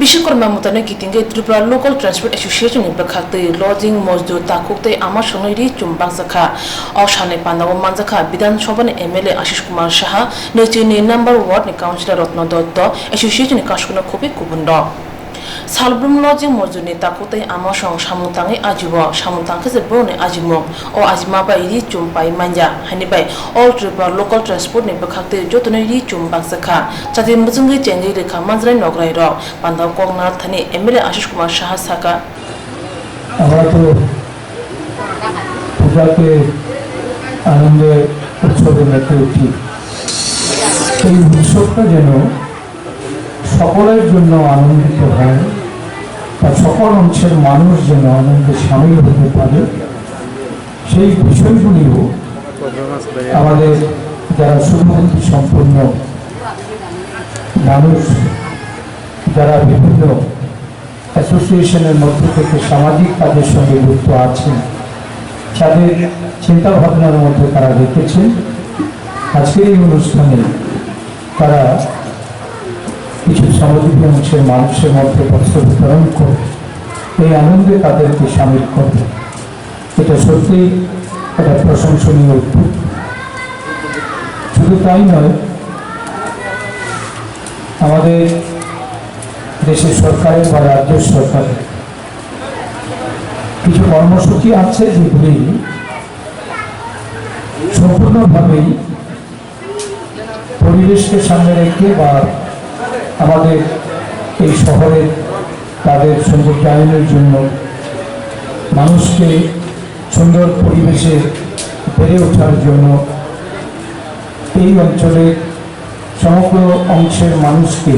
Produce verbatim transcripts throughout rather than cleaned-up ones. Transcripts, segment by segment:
Bisi korma mwtaino kitingwi Tripura Local Transport Association ni bwkhaktwi lodging, mojdur, takhuk tei ama songni ri chum bakjakha. O salni pandao manjakha Bidhan Sabha ni M L A Ashish Kumar Saha, nwichini number ward ni councillor Ratna Dotto, association ni kasukno khobwi kubunrok. Salbrum lodging mojdur ni takhuk tei ama song samung tangwi ajio, samung tangkhe se borokni ajimung. O ajima bai ri chum pai manya, haini bai All Tripura Local Transport ni bwkhaktwi jotono ri chum bakjakha. Chati mwchwngwi chengwi rwkha manjrai nograi rok, pandao kok narwkthani M L A Ashish Kumar Saha sakha. আমরা তো পূজাকে আনন্দে উৎসবে মেতে উঠি। এই উৎসবটা যেন সকলের জন্য আনন্দিত হয়, বা সকল অংশের মানুষ যেন আনন্দে সামিল হতে পারে, সেই বিষয়গুলিও আমাদের যারা শুভবুদ্ধি সম্পন্ন মানুষ, যারা বিভিন্ন অ্যাসোসিয়েশনের মধ্য থেকে সামাজিক কাজের সঙ্গে যুক্ত আছেন, তাদের চিন্তা ভাবনার মধ্যে তারা রেখেছেন। আজকের এই অনুষ্ঠানে তারা কিছু শ্রমজীবী অংশের মানুষের মধ্যে বস্ত্র বিতরণ করে এই আনন্দে তাদেরকে সামিল করবে। এটা সত্যি একটা প্রশংসনীয় উদ্যোগ। শুধু তাই নয়, আমাদের দেশের সরকারের বা রাজ্য সরকারের কিছু কর্মসূচি আছে, যেগুলি সম্পূর্ণভাবেই পরিবেশকে সামনে রেখে বা আমাদের এই শহরের তাদের সৌন্দর্যায়নের জন্য, মানুষকে সুন্দর পরিবেশে বেড়ে ওঠার জন্য এই অঞ্চলের সমগ্র অংশের মানুষকে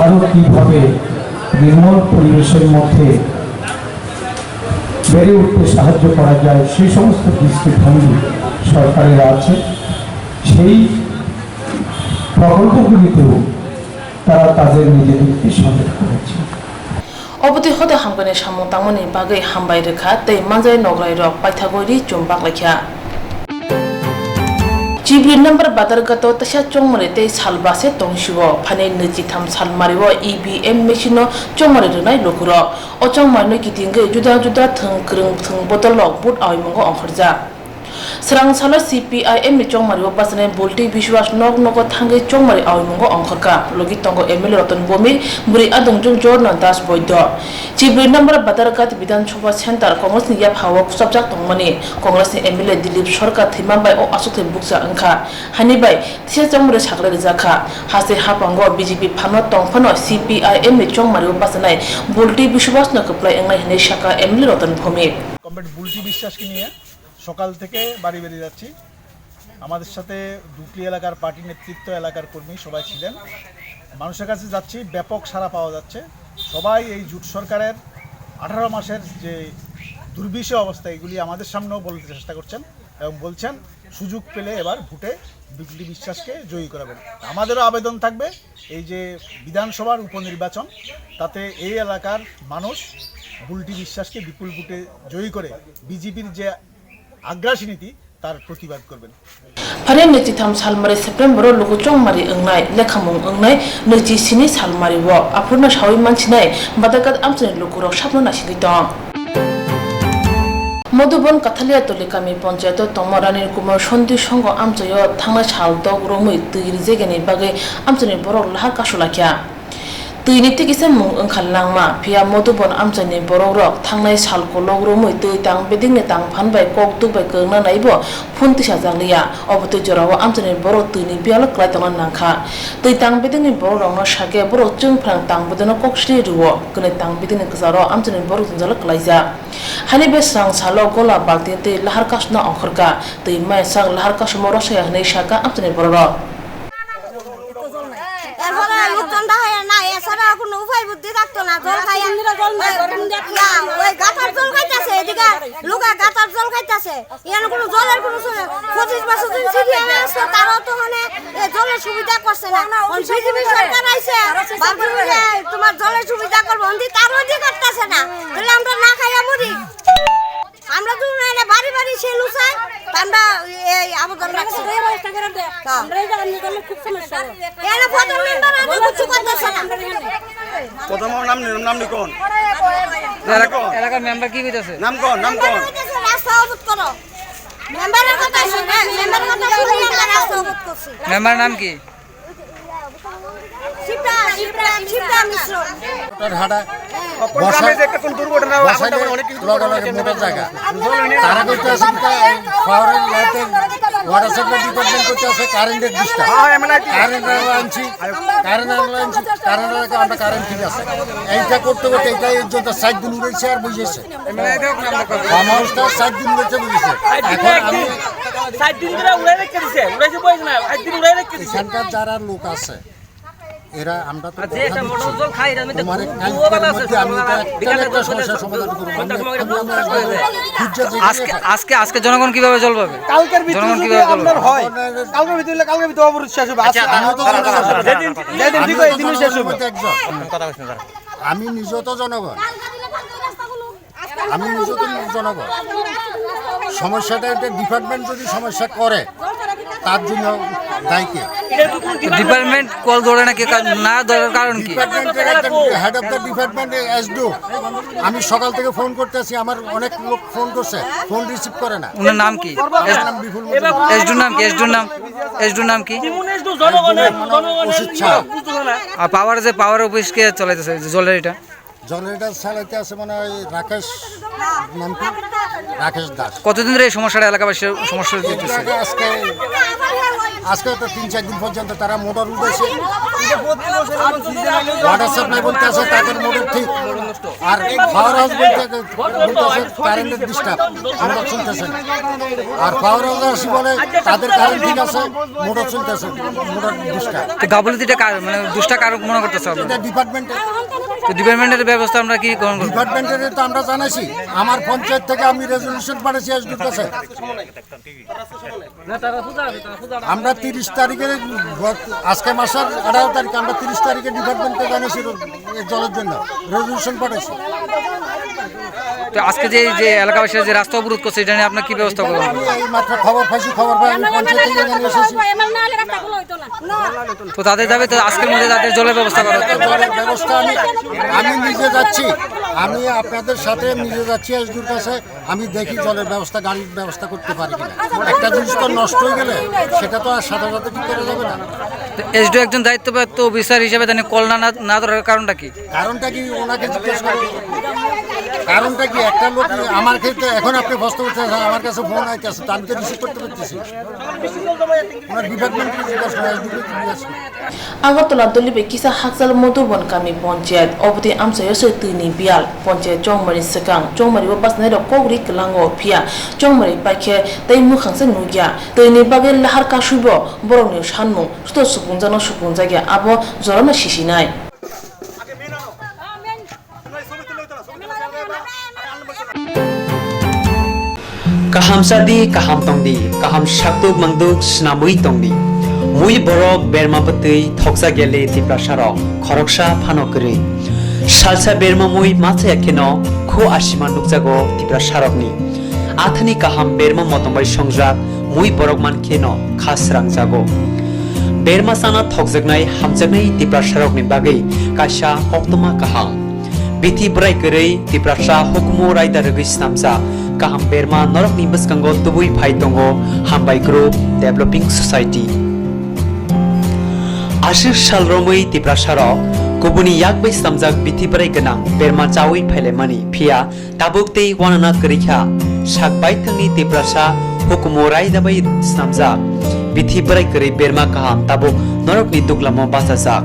আরও কীভাবে নির্মল পরিবেশের মধ্যে বেড়ে উঠতে সাহায্য করা যায়, সেই সমস্ত দৃষ্টিভঙ্গি সরকারের আছে। সেই প্রকল্পগুলিতেও তারা তাদের নিজেদেরকে সামিল করেছে। Obotwi hoda hamkrai samung tangmani bagwi hambai rwkha tei manjai nograi rok paithagwi ri chum baklaikha. Chibri number Badarghat o teisa chongmari tei sal base tongsio, phaini nwichitham sal mario E V M machine o chongmari rwnai lukurok. O chongmarino kitingwi juda juda thwng kwrwng thwng bodol rok vote aoimungo ongkhorjak. Swrang salo C P I M ni chongmario bachanai Bulti Biswas nok nogo thangwi chongmari aoimungo ongkhorkha. Logi tongo M L A Ratan Bhowmik, bwrwi adongjwk Jorna Das Boido. Chibri number Badarghat Bidhan Sabha Center Congress ni yaphao kwchapjak tongmani Congress ni M L A Dilip Sarkar thwima bai o aswk thai bukcha wngkha. Hani bai teisa chongmari saklai rijak kha. Haste hapango B J P phano tong phano C P I M ni chongmario bachanai Bulti Biswas no kwplai wngnai hwnwi sakha M L A Ratan Bhowmik. Comrade Bulti বিশ্বাসকে নিয়ে সকাল থেকে বাড়ি বাড়ি যাচ্ছি। আমাদের সাথে ডুকলি এলাকার পার্টি নেতৃত্ব, এলাকার কর্মী সবাই ছিলেন। মানুষের কাছে যাচ্ছি, ব্যাপক সাড়া পাওয়া যাচ্ছে। সবাই এই জোট সরকারের আঠারো মাসের যে দুর্বিষহ অবস্থা, এগুলি আমাদের সামনেও বলতে চেষ্টা করছেন এবং বলছেন সুযোগ পেলে এবার ভোটে ডুকলি বিশ্বাসকে জয়ী করাবেন। আমাদেরও আবেদন থাকবে, এই যে বিধানসভার উপনির্বাচন, তাতে এই এলাকার মানুষ বুলটি বিশ্বাসকে বিপুল ভোটে জয়ী করে বিজেপির যে আগ্রাসী নীতি, তার প্রতিবাদ করবেন। Phaini nwichitham salmari September o luku chongmari wngnai, lekhamung wngnai nwichi sini salmari o. Aphurno sawi mansinai Badaghat amchaini lukurok sabno naisingwi tong. Madhuban Kathalia Toli kami ponchayato tongma Ranir Kumar Sondi Songho amchaio thangnai sal dok romwi twi rijagani bagwi amchaini borok lahar kasulaikha. Twi ni tikisa mung wngkha langma, phiya Madhuban amchaini borokrok thangnai sal kolok romwi twi tang bedekni tang phan bai kok duk bai kwrwngna naibo phun tisajak liya. Obo twi jorao amchaini borok twi ni biyalo kwlai tongna nangkha. Twi tang bedekni borokrokno sakhe borok chwng phrang tang bedekno kok sri rwo, kwnwi tang bedekni kwcharo amchaini borok jwngjalo kwlaijak. Hani bai swrang salo gola baltin twi lahar kasuna ongkhorkha, twi maya sak lahar kasumo rwsaya hwnwi sakha amchaini borokrok. এরপরে লোকজন ডাকাইয়া না, এছাড়া কোনো উপায় বুদ্ধি থাকতো না। জল খাইয়া, না, ওই গাটার জল খাইতেছে, এদিকে লোকে গাটার জল খাইতেছে, ইয়ার কোনো জলের কোনো সুযোগ। পঁচিশ বছর দিন সিরিয়াল আসছে, তারাও তো মানে এ জলের সুবিধা করছে না। এখন বিজেপি সরকার আইছে, ভাবছে যে তোমার জলের সুবিধা করবো, কিন্তু তারও দিয়ে করতেছে না। তাহলে আমরা না খাইয়া মরি। আমরা তো এনে বাড়ি বাড়ি সেলু চাই, আমরা এই আবেদন রাখছি। হ্যাঁ। এনে ফটো মেম্বার আনে কিছু করতেছে না। প্রথম নাম নি-, নাম নিকন। এলাকা, এলাকার মেম্বার কি কইতাছে? নাম কোন? নাম কোন? মেম্বারের কথা শুনে, মেম্বার কথা শুনে আমরা রাস্তা অবরোধ করছি। মেম্বার নাম কি? শিপ্রা, শিপ্রা, শিপ্রা মিশ্র। মোটর হাটা বসাইলে লগে লগে মোটর জায়গা। তারা করতে আছে কি, এই পাওয়ারের লাইটের, ওয়াটার সাপ্লাই ডিপার্টমেন্ট করতে আছে কারেন্টের ডিস্টার্ব। কারেন্ট আনছি, কারেন্ট আনছি, কারেন্ট আমরা কারেন্ট ঠিক আছে। এইটা করতে করতে এটা এই জন্য সাত দিন উড়েছে আর বুঝেছে। ফার্ম হাউসটা সাত দিন উড়েছে বুঝেছে। এখন আমি সাত দিন ধরে উড়াই রেখে দিছে, উড়াইছে বয়স না, সাত দিন উড়াই রেখে দিছে। এখানকার যারা লোক আছে, এরা আমরা তো আর যে কথা এটা দিচ্ছি। মোটর জল খায়, এটার মধ্যে তোমার এক কালকের মধ্যে আমি এটা একটা না একটা সমস্যার সমাধান করবো। আমি, আমি, আমি একবারে খুঁজে দেখে আজকে, আজকে, আজকে জনগণ কিভাবে জল পাবে? কালকের ভিতরে জনগণ যদি কিভাবে জল আপনার পাবে? হয়, কালকের ভিতরে হলে কালকের ভিতরে অবরোধ শেষ হবে। আচ্ছা, আজকে দাঁড়াও, দাঁড়াও, দাঁড়াও, দাঁড়াও। যেদিন ঠিক হয়, এদিনই শেষ হবে। একজন। আমি নিজে তো জনগণ। আমি নিজে তো জনগণ। সমস্যাটা এটা ডিপার্টমেন্ট যদি সমস্যা করে, তার জন্য দায়ী কে? ডিপার্টমেন্ট কল ধরে না কে, কার-, না ধরার কারণ কি? ডিপার্টমেন্টের একজন head of the department SDO. আমি সকাল থেকে ফোন করতেছি, আমার অনেক লোক ফোন করছে, ফোন রিসিভ করে না। ওনার নাম কি? আমার নাম বিপুল মজুমদার। এসডিওর নাম কি? এসডিওর নাম, এসডিওর নাম কি? এসডিওর নাম ওসিদ সাহেব। আর পাওয়ার যে পাওয়ার অফিস কে চালাইতেছে যে জলের এটা? জলের এটা চালাইতে আছে মনে হয় রাকেশ, নাম কি? রাকেশ দাস। কতদিন ধরে এই সমস্যাটা এলাকাবাসীর সমস্যা হচ্ছে? আজকে, আজকে তো তিন চার দিন পর্যন্ত তারা মোটর উঠেছে। ওয়াটার সাপ্লাই বলতে আছে তাদের মোটর ঠিক, আর পাওয়ার হাউস বলতে, বলতে আছে কারেন্টের ডিস্টার্ব, মোটর চলতেছে না। আর পাওয়ার হাউস আসি বলে তাদের কারেন্ট ঠিক আছে, মোটর চলতেছে, মোটর ডিস্টার্ব। তো গাফলতিটা কার, মানে দোষটা কার মনে করতেছে আপনারা? এটা ডিপার্টমেন্টের। তো ডিপার্টমেন্টের ব্যবস্থা আমরা কি গ্রহণ করবো? ডিপার্টমেন্টের তো আমরা জানাইছি, আমার পঞ্চায়েত থেকে আমি রেজলিউশন পাঠাইছি এসডিওর কাছে। আমরা তিরিশ তারিখে, গত, আজকে মাসের আঠারো তারিখে আমরা তিরিশ তারিখে ডিপার্টমেন্টকে জানিয়েছি র-, এই জলের জন্য রেজলিউশন পাঠাইছি। তো আজকে যে, যে এলাকাবাসীরা যে রাস্তা অবরোধ করছে, এটা নিয়ে আপনার কি ব্যবস্থা করবেন? আমি এই মাত্র খবর পাইছি, খবর পাই আমি পঞ্চায়েত থেকে জানিয়ে এসেছি। তো তাদের দাবি তো আজকের মধ্যে তাদের জলের ব্যবস্থা করা। জলের ব্যবস্থা আমি, আমি নিজে যাচ্ছি, আমি আপনাদের সাথে নিজে যাচ্ছি এসডিওর কাছে। আমি দেখি জলের ব্যবস্থা, গাড়ির ব্যবস্থা করতে পারি কিনা। একটা জিনিস তো নষ্ট হয়ে গেলে সেটা তো আর সাথে সাথে ঠিক করা যাবে না। তো এসডিও একজন দায়িত্বপ্রাপ্ত অফিসার হিসেবে তাহলে কল না, না, না ধরার কারণটা কি? কারণটা কি ওনাকে জিজ্ঞেস করো। কারণটা কি? একটা লোক আমার ক্ষেত্রে এখন আপনি বসতে বসতে আমার কাছে ফোন আইতেছে, তো আমি তো রিসিভ করতে পারতেছি না। ওনার ডিপার্টমেন্ট থেকে জিজ্ঞেস করো, এসডিও কে জিজ্ঞেস করো। Agartala dolibai kisa hakchal Madhuban kami ponchayat, obotwi amchaio se twini biyal. Ponchayat chongmani swkang, chongmani o bachanairok kok ri kwlango, phiya chongmani paikhe tei mwkhang se nukya. Twini bagwi lahar kaswibo borokni sanmung suto supungjano supungjak ya, abo jorano sisinai. Kaham chadi, kaham tongdi, kaham sakduk mangduk swnamwi tongdi. Mui borok berma bwtwi thokjak yali Tiprasarok khoroksa phano kwrwi. Salsa berma mui machaya kheno khu asima nukjago Tiprasarokni. Athani kaham berma motom bai songjak mui borok man kheno kha srangjago. Berma chana thokjaknai hamjaknai Tiprasarokni bagwi kaisa koktwma kaham. Bithi bwrai kwrwi Tiprasa hukumu raida rwgwi snamjak kaham berma norokni bwskango tubui phai tongo Hambai Group Developing Society. Aswk sal romwi Tiprasarok kubuni yak bai snamjak bithi bwrai gwnang berma chaui phailaimani, phiya tabuk tei uanana kwrwi kha. Sak baithangni Tiprasa hukumu raida bai snamjak bithi bwrai kwrwi berma kaham tabuk norokni duglamo bachajak.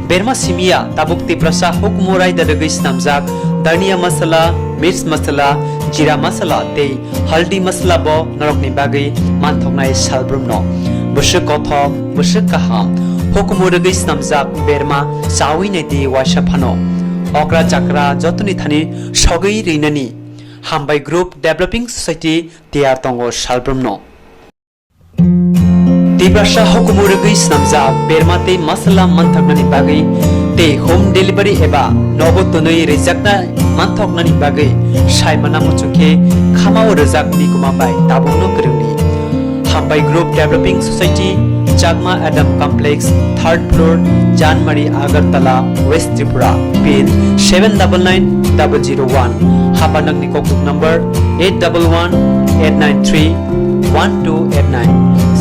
Berma simiya tabuk Tiprasa hukumu raida rwgwi snamjak dhania masala, mirch masala, jira masala tei haldi masala bo norokni bagwi manthoknai salbrumno. Bwswk kothok, bwswk kaham, hukumu rwgwi snamjak berma chaui naidi uaisa phano. Okra chakra jotoni thani sogwi rinani Hambai Group Developing Society tiyar tongo salbrumno. Tiprasa hukumu rwgwi snamjak berma tei masala manthoknani bagwi tei home delivery eba nogo twnwi rijakna manthoknani bagwi saimana muchungkhe khamao rwjak nikuma bai tabukno kwrwngni. Hambai Group Developing Society Chakma Adam Complex, third floor, Janmari, Agartala, West Tripura. Pin seven double nine double zero one. Hapanakni kokduk number eight double one eight nine three one two eight nine.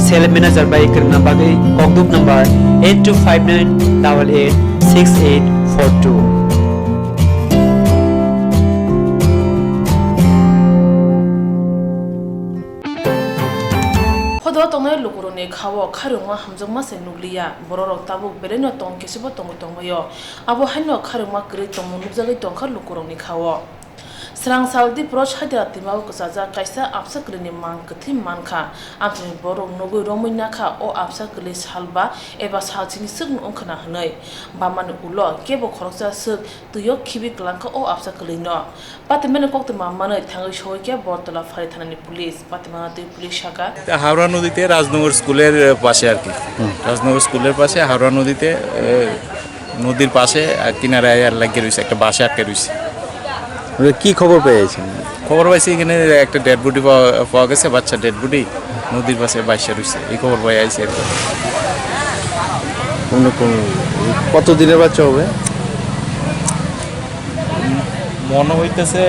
Sale manager bai kwrwngna bagwi kokduk number eight two five nine double eight six eight four two. Hodo tongnai lukurokni khao kharwngma hamjakma se nukliya. Bororok tabuk belaino tong kesibo tongwi tongbaio. Abo haino kharwngma kwrwi tongmung nukjagwi tongkha lukurokni khao. Srang sal Dipro Saidra Timao kwchajak kaisa absa kwlwini mang kwthwi mankha. Amchaini borok nugwi romwi nakha o absa kwlwi salba eba salsini swkno wngkhwna hwnwi. Bamani ulo kebo khoroksa swk twio khibi kwlangkha o absa kwlwino. Patimani koktwma manwi thangwi sogwi khe Bortola Phari thanani police. Patimano twi police saka. এটা হাওড়া নদীতে রাজনগর স্কুলের পাশে আর কি। রাজনগর স্কুলের পাশে হাওড়া নদীতে, এ, নদীর পাশে, আহ, কিনারায় আর লাগিয়ে রয়েছে, একটা বাসে আটকে রয়েছে। ওরা কি খবর পেয়েছেন? খবর পাইছি এখানে একটা ডেড বডি পাওয়া, পাওয়া গেছে, বাচ্চা ডেড বডি নদীর পাশে ভাসে রয়েছে, এই খবর পাই আইছি আর কি। কোন, কোন, কত দিনের বাচ্চা হবে? মনে হইতেছে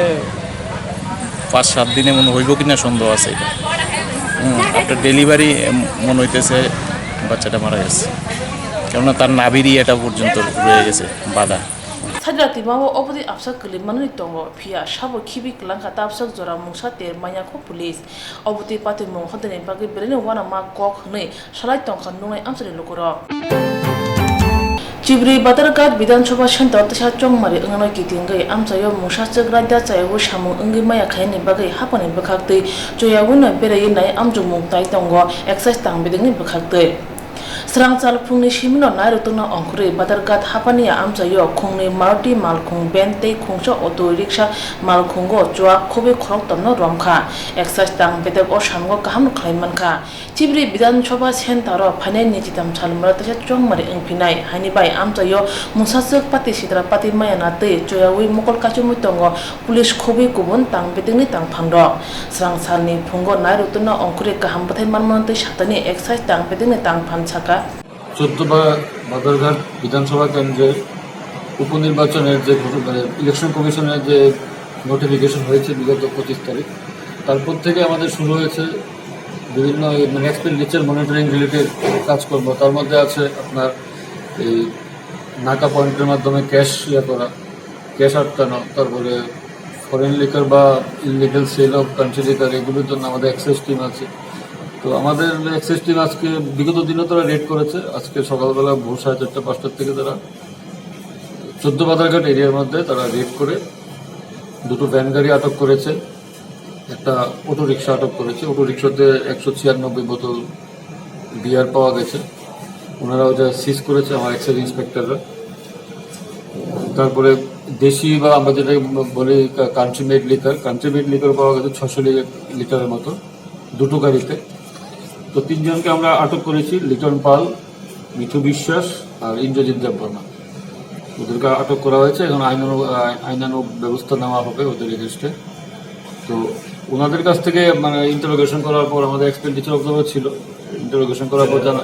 পাঁচ সাত দিনে মনে হইব কিনা সন্দেহ আছে এটা। হুম, আফটার ডেলিভারি মনে হইতেছে বাচ্চাটা মারা গেছে, কেননা তার নাভিরই এটা পর্যন্ত রয়ে গেছে বাঁধা। Saidra Timao oboni absa kwlwi manwi tongo, phiya sabo khibi kwlangkha tabsak jora mungsa ter manya kho police. Obotwi patimung hodani bagwi belaino uanama kok hwnwi salai tongkha nuknai amchaini lukurok. Chibri Badharghat Bidhan Sabha Center teisa chongmari wngno kitingwi amchaio mungsa chwk raida chayao samung wngwi maya khaini bagwi hapani bwkhaktwi choyawino beraiwi nai amjokmung tai tongo excise tang bedekni bwkhaktwi. Srangchal phungni simino nairok tongna ongkhorwi Badharghat hapani amchaio khungni Maruti malkhung van tei khungsa auto rickshaw malkhungo chuak khobwi khoroktomno romkha. Excise tang bedek o samungo kahamno khlai mankha. Chibri Bidhan Sabha Center o phainai niji tam salmura teisa chongmari wngphinai, haini bai amchaio mungsa chwk pati sitra pati maya na twi choyawi mokol kachomwi tongo police khobwi kubun tang bedekni tang phanrok. Srang salni phungo nairok tongna ongkhorwi kaham bwthai manmano twi satani excise tang bedekni tang phan saka. চোদ্দ বা বাজারঘাট বিধানসভা কেন্দ্রের উপনির্বাচনের যে ঘোষ-, মানে, ইলেকশন কমিশনের যে নোটিফিকেশন হয়েছে বিগত পঁচিশ তারিখ, তারপর থেকে আমাদের শুরু হয়েছে বিভিন্ন এই, মানে, এক্সপেন্ডিচার মনিটরিং রিলেটেড কাজকর্ম। তার মধ্যে আছে আপনার এই নাকা পয়েন্টের মাধ্যমে ক্যাশ ইয়ে করা, ক্যাশ আটকানো, তারপরে ফরেন লিকার বা illegal sale of country liquor, এগুলোর জন্য আমাদের এক্সাইজ টিম আছে। তো আমাদের এক্সাইজ টিম আজকে, বিগত দিনও তারা রেড করেছে। আজকে সকালবেলা ভোর সাড়ে চারটা পাঁচটার থেকে তারা চোদ্দ বাজারঘাট এরিয়ার মধ্যে তারা রেড করে দুটো ভ্যান গাড়ি আটক করেছে, একটা অটো রিক্সা আটক করেছে। অটো রিক্সাতে একশো ছিয়ানব্বই বোতল বিয়ার পাওয়া গেছে। ওনারা ওটা সিজ করেছে আমার এক্সাইজ ইন্সপেক্টররা। তারপরে দেশি বা আমরা যেটাকে বলি country made liquor, country made liquor পাওয়া গেছে ছশো লি-, লিটারের মতো দুটো গাড়িতে। তো তিনজনকে আমরা আটক করেছি, লিটন পাল, মিঠু বিশ্বাস আর ইন্দ্রজিৎ দেববর্মা। ওদেরকে আটক করা হয়েছে। এখন আইনানু-, আইনানুগ ব্যবস্থা নেওয়া হবে ওদের এগেনস্টে। তো ওনাদের কাছ থেকে, মানে, ইন্টারোগেশন করার পর আমাদের এক্সপেন্ডিচার অবজার্ভার ছিল, ইন্টারোগেশন করার পর জানা,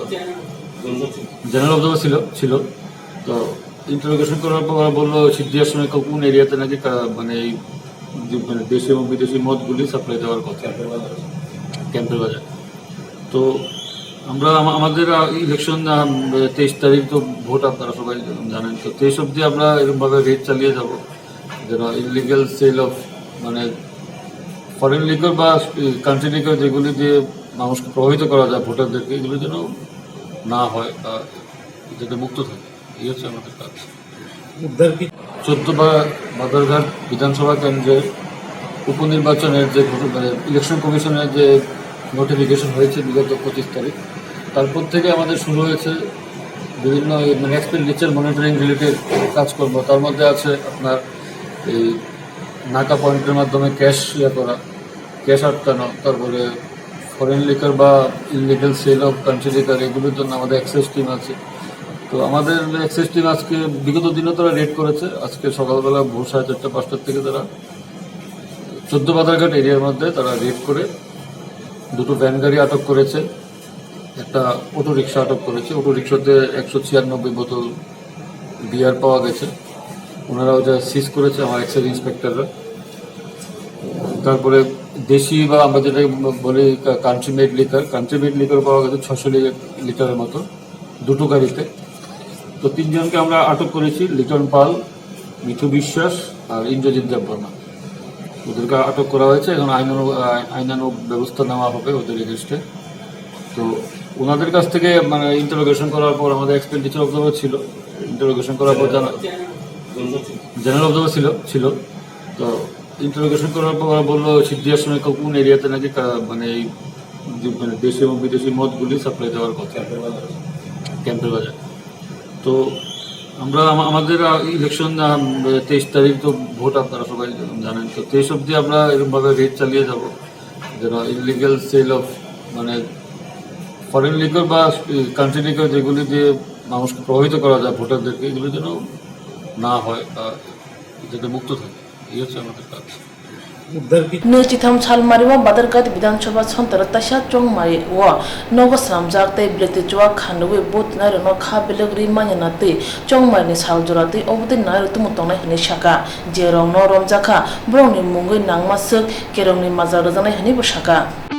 জেনারেল অবজার্ভার ছিল ছিল। তো ইন্টারোগেশন করার পর ওরা বললো সিদ্ধিয়ার সঙ্গে কোন এরিয়াতে নাকি কা-, মানে, এই যে, মানে, দেশি এবং বিদেশি মদগুলি সাপ্লাই দেওয়ার কথা। ক্যাম্পের বাজার। তো আমরা আমা-, আমাদের, আহ, ইলেকশন, আহ, তেইশ তারিখ তো ভোট, আপনারা সবাই জানেন। তো তেইশ অবধি আমরা এরকমভাবে রেড চালিয়ে যাব, যেন ইলিগাল সেল অফ, মানে, ফরেন লিকার বা কান্ট্রি লিকার, যেগুলি দিয়ে মানুষকে প্রভাবিত করা যায় ভোটারদেরকে, এগুলো যেন না হয় বা যাতে মুক্ত থাকে, এই হচ্ছে আমাদের কাজ। চোদ্দ বা বাজারঘাট বিধানসভা কেন্দ্রের উপনির্বাচনের যে ঘোষ-, মানে, ইলেকশন কমিশনের যে নোটিফিকেশন হয়েছে বিগত পঁচিশ তারিখ, তারপর থেকে আমাদের শুরু হয়েছে বিভিন্ন এই, মানে, এক্সপেন্ডিচার মনিটরিং রিলেটেড কাজকর্ম। তার মধ্যে আছে আপনার এই নাকা পয়েন্টের মাধ্যমে ক্যাশ ইয়ে করা, ক্যাশ আটকানো, তারপরে ফরেন লিকার বা illegal sale of country liquor, এগুলোর জন্য আমাদের এক্সাইজ টিম আছে। তো আমাদের এক্সাইজ টিম আজকে, বিগত দিনও তারা রেড করেছে। আজকে সকালবেলা ভোর সাড়ে চারটা পাঁচটার থেকে তারা চোদ্দ বাজারঘাট এরিয়ার মধ্যে তারা রেড করে দুটো ভ্যান গাড়ি আটক করেছে। একটা অটো রিক্সা আটক করেছি। অটো রিক্সাতে একশো ছিয়ানব্বই বোতল বিয়ার পাওয়া গেছে। ওনারা ওটা সিজ করেছে আমার এক্সাইজ ইন্সপেক্টররা। তারপরে দেশি বা আমরা যেটা বলি country made liquor, country made liquor পাওয়া গেছে ছশো লিটারের মতো দুটো গাড়িতে। তো তিনজনকে আমরা আটক করেছি, লিটন পাল, মিঠু বিশ্বাস আর ইন্দ্রজিৎ দেববর্মা। ওদেরকে আটক করা হয়েছে। এখন আইনানু আইনানু ব্যবস্থা নেওয়া হবে ওদের এগেনস্টে। তো ওনাদের কাছ থেকে মানে ইন্টারোগেশন করার পর আমাদের এক্সপেন্ডিচার অবজার্ভার ছিল। ইন্টারোগেশন করার পর জানা জেনারেল অবজার্ভার ছিল ছিল তো ইন্টারোগেশন করার পর ওরা বললো সিদ্ধি আশ্রমে কোন এরিয়াতে নাকি কা- মানে এই যে মানে দেশি এবং বিদেশি মদগুলি সাপ্লাই দেওয়ার কথা ক্যাম্পের বাজার। তো আমরা আমা- আমাদের ইলেকশন তেইশ তারিখ তো ভোট, আপনারা সবাই জানেন। তো তেইশ অবধি আমরা এরকমভাবে রেড চালিয়ে যাব, যেন ইলিগাল সেল অফ মানে ফরেন লিকার বা কান্ট্রি লিকার যেগুলি দিয়ে মানুষকে প্রভাবিত করা যায় ভোটারদেরকে, এগুলো যেন না হয় বা যাতে মুক্ত থাকে, এই হচ্ছে আমাদের কাজ। Nwi chitham sal mari o Badarghat Bidhan Sabha Sontoro taisa chongmari o nogo swnamjak tei belek twi chuak kha nugwi bo twnai rokno kha belek rwi manya na twi chongmari ni sal jora twi obo twi nai rok tumu tongnai hinwi saka. Je rokno romjak kha borok ni mungwi nangma swk kerong ni majra rwjaknai hinwi bo saka.